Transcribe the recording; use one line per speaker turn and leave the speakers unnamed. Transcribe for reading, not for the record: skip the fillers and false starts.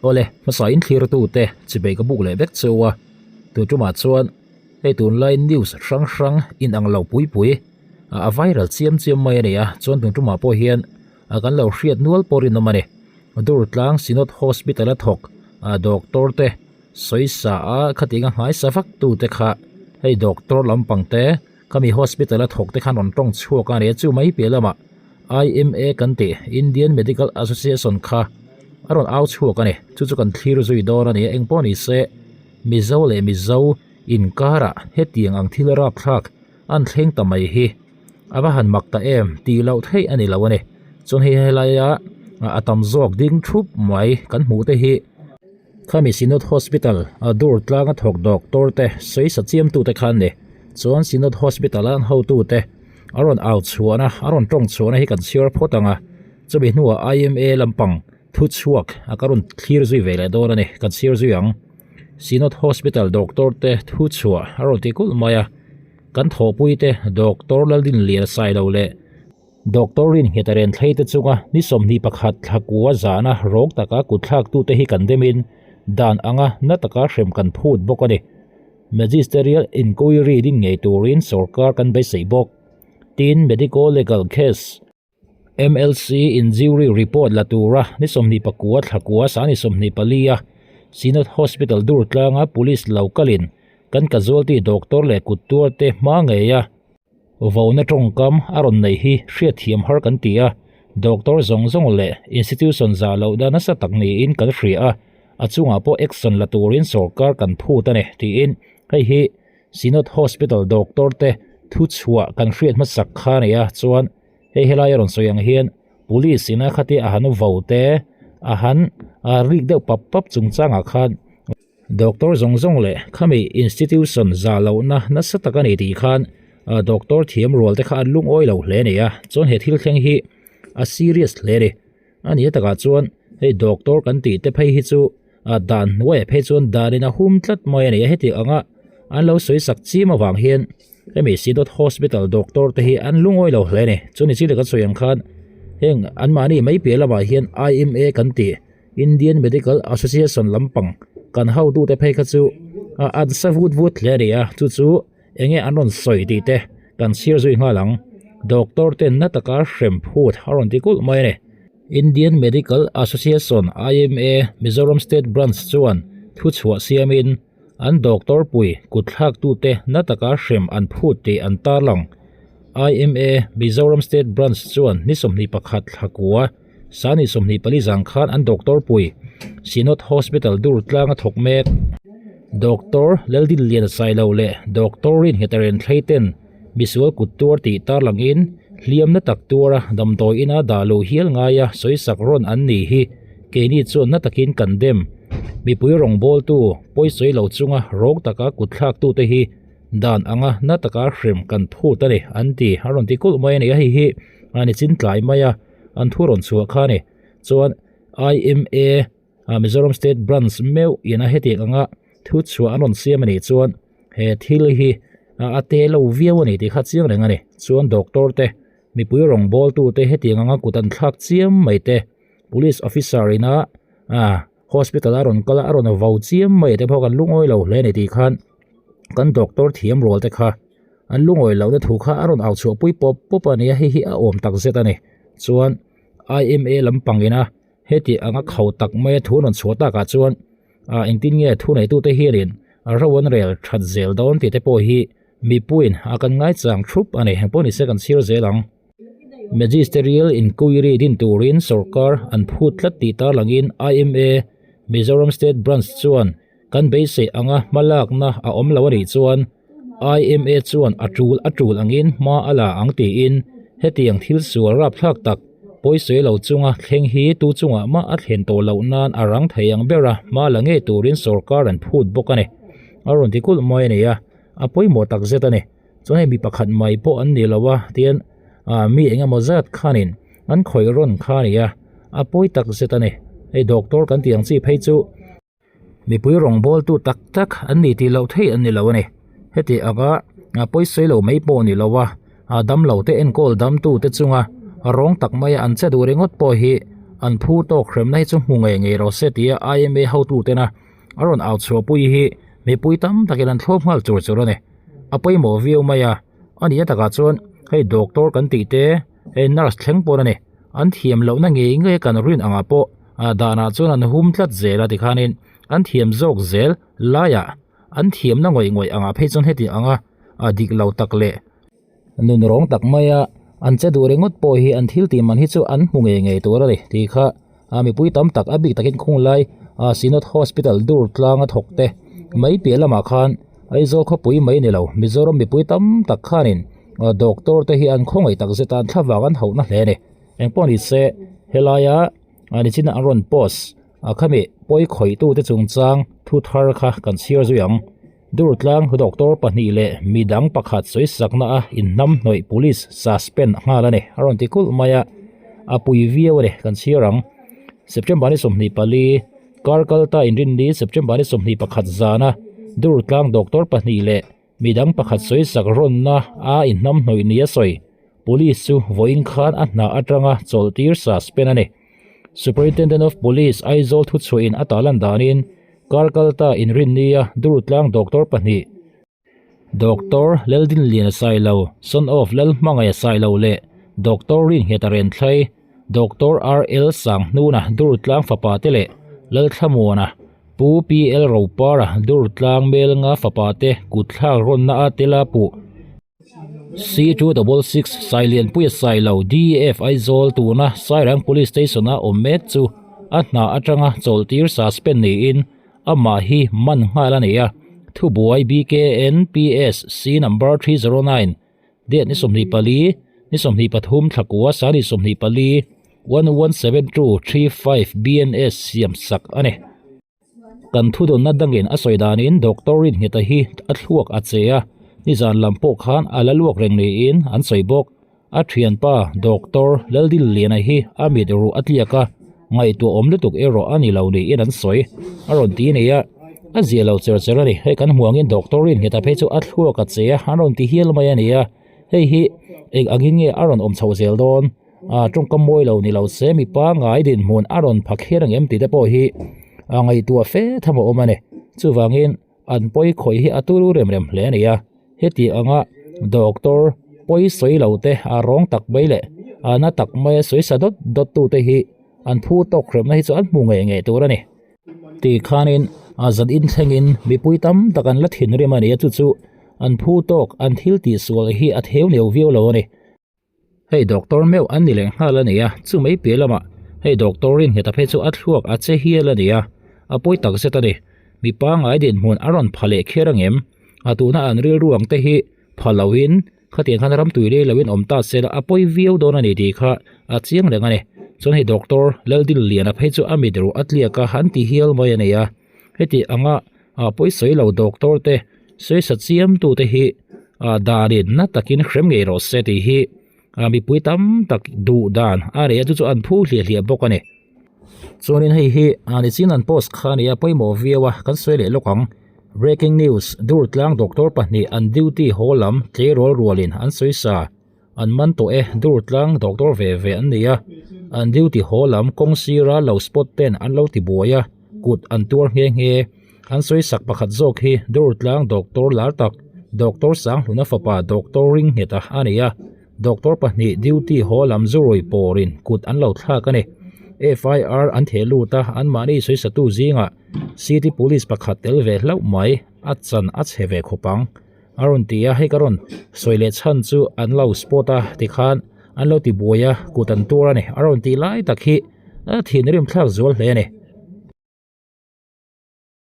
Awle, hmasa in thlirtute chibei ka buk leh vek cheu a, tun tumah chuan hei tunlai news hrang hrang in ang lo pui pui a viral chiam chiam mai a ni a, chuan tun tumah pawh hian kan lo hriat nual pawh rinawm a ni. Durtlang Synod Hospital a thawk doctor te sawisa a khatinga hmaisa vak tute kha hei doctor lampang te khami hospital a thawk te khan rawn tawng chhuak a ni a, chu mai piah lamah IMA kan tih Indian Medical Association kha a rawn au chhuak a ni, chu chu kan thlir zui dawn a ni a, engpawh ni se Mizo leh Mizo inkarah hetiang ang thil rapthlak an thleng ta mai hi a va han mak ta em tih loh theih a ni lo a ni, chuan hei helaia a tam zawk ding thup mai kan hmuh te hi. Khami Synod Hospital a dur tlanga thawk doctor te sawi sa chiam tute khan ni. Chuan Synod Hospital a an hotu te a rawn au chhuahna, a rawn tawng chhuahna hi kan chhiar phawt ang a. Chumi hnuah IMA lampang thu chhuak a ka rawn thlir zui ve leh dawn a ni, kan chhiar zui ang. Synod Hospital doctor te thu chhuah a rawn ti kulh mai a. Kan thawhpui te Doctor Laldinlian Sailo leh. Doctor Rinnghet a ren thlei te chunga ni 21 thlakua zana rawng taka kutthlaktute hi kan demin dan anga na taka hrem kan phut bawk a ni. Magisterial Inquiry din ngei turin sorkar kan beisei bawk. Tin, Medico Legal Case, MLC, Injury Report la tura ni 29 thlakua sani 24 a Synod Hospital Durtlanga Police lo kalin kan casualty doctor leh kuttuarte hma ngei a, Vona tawngkam a rawn neih hi hriatthiam har kan ti a, doctor zawng zawng leh institution zah loh dan nasa tak niin kan hria a, a chungah pawh action la turin sorkar kan phut a ni, tiin hei hi Synod Hospital doctor te thu chhuah kan hriat hmasak kha a ni a, chuan hei helai a rawn sawi ang hian police ina khatia a han vo te a han rik deuh pap pap chungchangah khan Doctor zawng zawng leh khami institution zah lohna nasa tak a ni tih khan doctor thiam rual te kha an lungawi lo hle a ni a, chuan he thil thleng hi a serious hle a ni. A nih takah chuan hei doctor kan tih te phei hi chu dan hnuaiah phei chuan danin a hum tlat mai a ni a, heti anga an lo sawi sak chim avang hian hemi Synod Hospital doctor te hi an lungawi lo hle a ni. Chuni chi leh kan sawi ang khan heng anmahni mai piah lamah hian IMA kan tih Indian Medical Association lampang kan hotute phei kha chu a an sa vut vut hle a ni a, chu chu eng nge an rawn sawi tih te kan chhiar zui nghal ang. Doctor ten na taka hrem phut a rawn ti kulh mai a ni. Indian Medical Association, IMA, Mizoram State Branch chuan thu chhuah siamin an doctor pui kut thlaktute na taka hrem an phut tih an tarlang. IMA, Mizoram State Branch chuan ni 21 thlakua Sani 24 zang khan an doctor pui Synod Hospital dur tlanga thawk mek. Doctor Laldinlian Sailo leh Doctor Rinnghetaren Thleiten misual kut tuar tih tarlangin hliamna tak tuara damdawi ina dah loh hial ngaia sawisak rawn an ni hi keini chuan na takin kan dem. Mipui rawngbawltu pawisawi lo chunga rawng taka kut thlaktute hi dan anga na taka hrem kan phut a ni an ti a rawn ti kulh mai a ni a, hei hi a ni chin tlai mai a. an thu rawn chhuah kha a ni. Chuan IMA Mizoram State Branch meuh ina hetiang anga thu chhuah an rawn siam a nih chuan he thil hi a te lo viau a ni tih kha chiang reng a ni. Chuan doctor te mipui rawngbawltu te hetiang anga kut an thlak chiam mai te police officer ina hospital a rawn kal a a rawn vau chiam mai te pawh kan lungawi lo hle a ni tih khan kan doctor thiam rual te kha. An lungawi lohna thu kha a rawn au chhuah pui pawp pawp a ni a, hei hi a awm tak zet a ni. Chuan IMA lampang ina heti anga kho tak maia thu an rawn chhuah takah chuan ah engtin nge thu neitute hianin a ro an rel that zel dawn tih te pawh hi mipuiin a kan ngaichang thup a ni. Engpawh nise kan chhir zel ang. Magisterial Inquiry din turin sorkar an phut tlat tih tarlangin IMA Mizoram State Branch chuan Kan beisei anga hmalakna a awm lo a nih chuan IMA chuan a tul a tul angin hma a la ang tiin hetiang thil sual rapthlak tak pawisawi lo chunga thleng hi tu chungah mah a thlen tawh loh nan a rang thei ang bera hma la ngei turin sorkar an phut bawk a ni. A rawn ti kulh mai a ni a, a pawimawh tak zet a ni. Chuan hei mi pakhat mai pawh an ni lo a tian mi eng emaw zat khanin an khawih rawn kha a ni a, a pawi tak zet a ni. Hei doctor kan tih ang chi phei chu. Mipui rawngbawltu tak tak an ni tih loh theih an ni lo a ni. Heti anga pawisawi lo mai pawh a ni lo a, damlo te enkawl damtu te chunga rawng tak maia an che duh ringawt pawh hi An phu tawk hremna hi chu hmu ngei ngei rawh se tia IMA hotutena a rawn au chhuahpui hi mipui tam takin an thlawp nghal chur chur a ni. A pawimawh viau mai a, a nih atakah chuan hei doctor kan tih te hei nurse thleng pawn a ni. An thiam lohna ngei ngei kan rin angah pawh danah chuan an hum tlat zel a tikhanin an thiam zawk zel laiah an thiamna ngawih ngawih angah phei chuan heti anga dik lo tak leh Nun rawng tak maia an che duh ringawt pawh hi an thil tih man hi chu an hmu ngei ngei tur a ni tih kha mipui tam tak a bik takin khung lai Synod Hospital dur tlanga thawk te mai piah lamah khan Aizawl khawpui mai ni lo Mizoram mipui tam tak khanin doctor te hi an khawngaih tak zet a an thlavang an hauhna hle a ni. Engpawh ni se helaia nichina an rawn post khami pawi khawihtute chungchang thu thar kha kan chhiar zui ang. Durtlang doctor pahnih leh midang pakhat sawisakna a inhnamhnawih police suspend nghal a ni. A rawn ti kulh mai a, a pui viau a ni kan chhiar ang. September ni 24, kar kalta inrinni September ni 21 zana Durtlang doctor pahnih leh midang pakhat sawisak rawnna a inhnamhnawih ni a sawi. Police chu vawiin khan a hna atanga chawlhtir suspend a ni. Superintendent of Police Aizawl thuchhuahin a tahlan danin kar kalta inrinnia Durtlang doctor pahnih, Doctor Laldinliana Sailo, son of Lalhmangaia Sailo leh Doctor Ringheta Renthlei, Doctor RL Sanghnuna Durtlang fapa te leh Lalthlamuana, Pu PL Ropara Durtlang Melnga fapa te kutthlak rawnna a tela puh. C266 Sailianpuia Sailo DEF Aizawl tuna Sairang Police Station-a awm mek chu a hna atanga chawlhtir suspend niin amah hi man nghal a ni a. Thubuai BKNPS C number 309 date ni 24 ni 23 thlakua sani 24 117235 BNS siam sak a ni. Kan thudawnna dangin a sawi danin Doctor Rinhngeta hi a thluak a che a, nizan lam pawh khan a la luak reng niin an sawi bawk. A thianpa Doctor Laldinliana hi a mit ruh a tliak a, ngaihtuah awm lutuk erawh a ni lo niin an sawi. A rawn ti nei a, a zia lo cher cher a ni. Hei kan hmuh angin Doctor Rinhngeta phei chu a thluak a che a, an rawn ti hial mai a ni a, hei hi eng angin nge a rawn awm chhoh zel dawn? Ah tawngkam mawi lo ni lo se mi pangngai dinhmun a rawn pha kher ang em tih te pawh hi a ngaihtuah fe tham a awm a ni. Chuvangin an pawi khawih hi a turu rem rem hle a ni a, heti anga doctor pawi sawi lo te a rawng tak mai leh a na tak mai a sawi sa dawt dawt tu te hi an phu tawk hremna hi chu an hmu ngei ngei tur a ni. Tih khanin a zan inthlengin mipui tam tak an la thinrim a ni a, chu chu an phu tawk an thil tihsual hi a theu neu viau lo a ni. Hei doctor meuh an ni leh nghal a ni a, chu mai piah lamah hei doctor in ngheta phei chu a thluak a che hial a ni a, a pawi tak zet a ni. Mi pangngai dinhmun a rawn pha leh kher ang em? A tuna an rilru ang te hi pha loin khatiang khan ramtui rei loin awm ta se la a pawi viau dawn a ni tih kha a chiang reng a ni. Chuan hei doctor Laldinliana phei chu a mit ruh a tliak a han ti hial mai a ni a, heti anga a pawi sawi lo doctor te sawi sa chiam tu te hi ah danin na takin hrem ngei rawh se tih hi ah mipui tam tak duh dan a nei a chu chu an phu hliah hliah bawk a ni. Chuanin hei hi ah nichin an post kha a ni a pawimawh viau a kan sawi leh lawk ang. Breaking news, Durtlang doctor pahnih an duty haw lam tleirawl rualin an sawi sa. An man tawh e, Durtlang doctor ve ve an ni a, an duty haw lam kawng sira lo spot ten an lo ti buai a, kut an tuar nghe nghe. An sawi sak pakhat zawk hi Durtlang doctor lar tak, Doctor Sanghluna fapa Doctor Ringheta a ni a, doctor pahnih duty haw lam zurui pawrin kut an lo thlak a ni. FIR an theh lut a, anmahni sawisatu zingah City Police pakhat tel ve hlauh mai, a chan a chhe ve khawp ang. A rawn ti a, hei ka rawn sawi leh chhan chu an lo spot a tikhan an lo ti buai a, kut an tuar a ni. A rawn tih lai tak hi a thinrim thlak zual hle a ni.